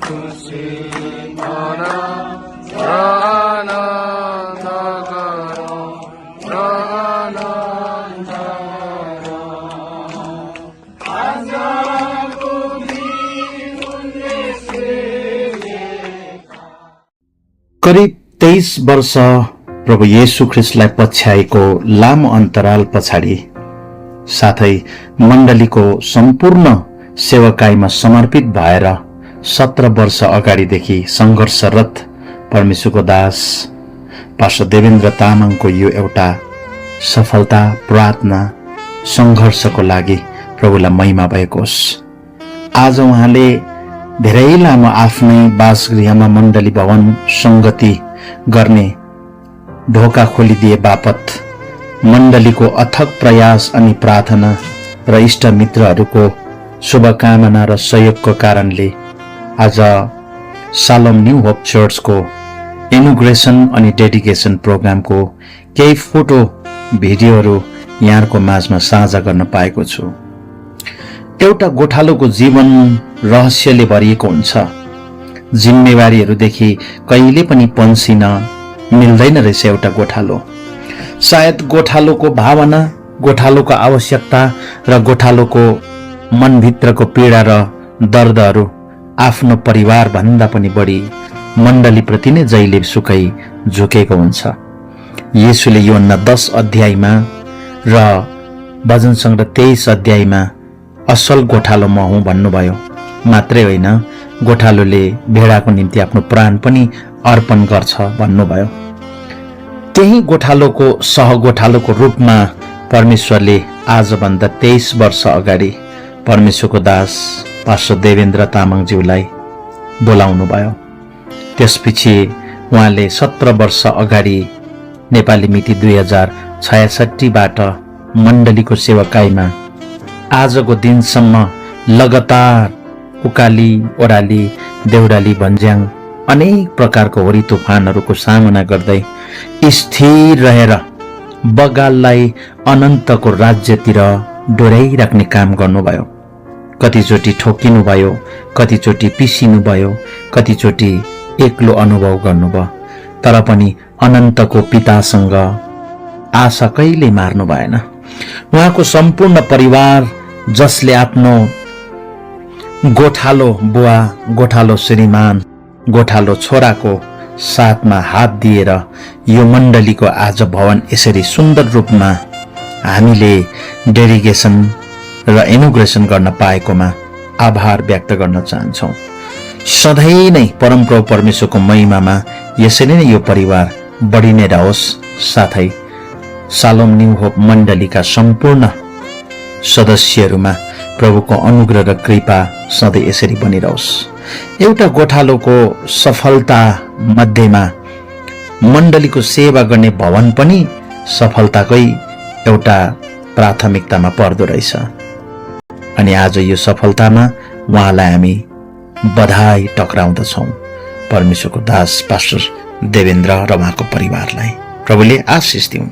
खुसी मना र आनन्द गरौँ र आनन्द गरौँ। आजको दिन उनले सृजेका। करिब 23 वर्ष प्रभु येशू ख्रिस्टलाई पछ्याएको लामो अन्तराल पछाडि साथै मण्डलीको सम्पूर्ण सेवकाईमा समर्पित भएर 17 वर्ष अगाडिदेखि संघर्षरत परमेश्वरको दास पास्टर देवेन्द्र तामाङको यो एउटा सफलता प्रार्थना संघर्षको लागि प्रभुलाई महिमा भएको होस्। आज उहाँले धेरै लामो आफ्नै बासगृहमा मण्डली भवन संगति गर्ने ढोका खोलिदिए बापत मण्डलीको अथक प्रयास अनि प्रार्थना र इष्टमित्रहरूको शुभकामना र सहयोगको कारणले आज सालोम न्यू होप चर्चको इनोग्रेसन अनि डेडिकेसन प्रोग्रामको केही फोटो भिडियोहरू यहाँको माझमा साझा गर्न पाएको छु। एउटा गोठालोको जीवन रहस्यले भरिएको हुन्छ। जिम्मेवारीहरूदेखि कहिले पनि पन्सिन मिल्दैन रहेछ एउटा गोठालो। सायद गोठालोको भावना, गोठालोको आवश्यकता र गोठालोको मनभित्रको पीडा र दर्दहरू आफ्नो परिवार भन्दा पनि बढी मण्डलीप्रति नै जहिले सुकै झुकेको हुन्छ। येशूले यूहन्ना 10 अध्यायमा र भजन सङ्ग्रह 23 अध्यायमा असल गोठालो म हुँ भन्नुभयो। मात्रै होइन, गोठालोले भेडाको निम्ति आफ्नो प्राण पनि अर्पण गर्छ भन्नुभयो। त्यही गोठालोको सहगोठालोको रूपमा परमेश्वरले आजभन्दा 23 वर्ष अगाडि परमेश्वरको दास पास्टर देवेन्द्र तामाङज्यूलाई बोलाउनु भयो। त्यसपछि उहाँले 17 वर्ष अगाडि नेपाली मिति 2066बाट मण्डलीको सेवाकाईमा आजको दिनसम्म लगातार उकाली ओराली देउराली भन्ज्याङ अनेक प्रकारको होरी तुफानहरूको सामना गर्दै स्थिर रहेर बगाललाई अनन्तको राज्यतिर डोर्याइराख्ने काम गर्नुभयो। कतिचोटि ठोकिनुभयो, कतिचोटि पिसिनुभयो, कतिचोटि एक्लो अनुभव गर्नुभयो, तर पनि अनन्तको पितासँग आशा कहिले मार्नु भएन। उहाँको सम्पूर्ण परिवार जसले आफ्नो गोठालो बुवा, गोठालो श्रीमान, गोठालो छोराको साथमा हात दिएर यो मण्डलीको आज भवन यसरी सुन्दर रूपमा हामीले डेडिकेसन र इनोग्रेसन गर्न पाएकोमा आभार व्यक्त गर्न चाहन्छौँ। सधैँ नै परमप्रभु परमेश्वरको महिमामा यसरी नै यो परिवार बढी नै रहोस्। साथै सालोम न्यू होप मण्डलीका सम्पूर्ण सदस्यहरूमा प्रभुको अनुग्रह र कृपा सधैँ यसरी बनिरहोस्। एउटा गोठालोको सफलता मध्येमा मण्डलीको सेवा गर्ने भवन पनि सफलताकै एउटा प्राथमिकतामा पर्दो रहेछ। अनि आज यो सफलतामा उहाँलाई हामी बधाई टक्राउँदछौँ। परमेश्वरको दास पास्टर देवेन्द्र र उहाँको परिवारलाई प्रभुले आशिष दिउन्।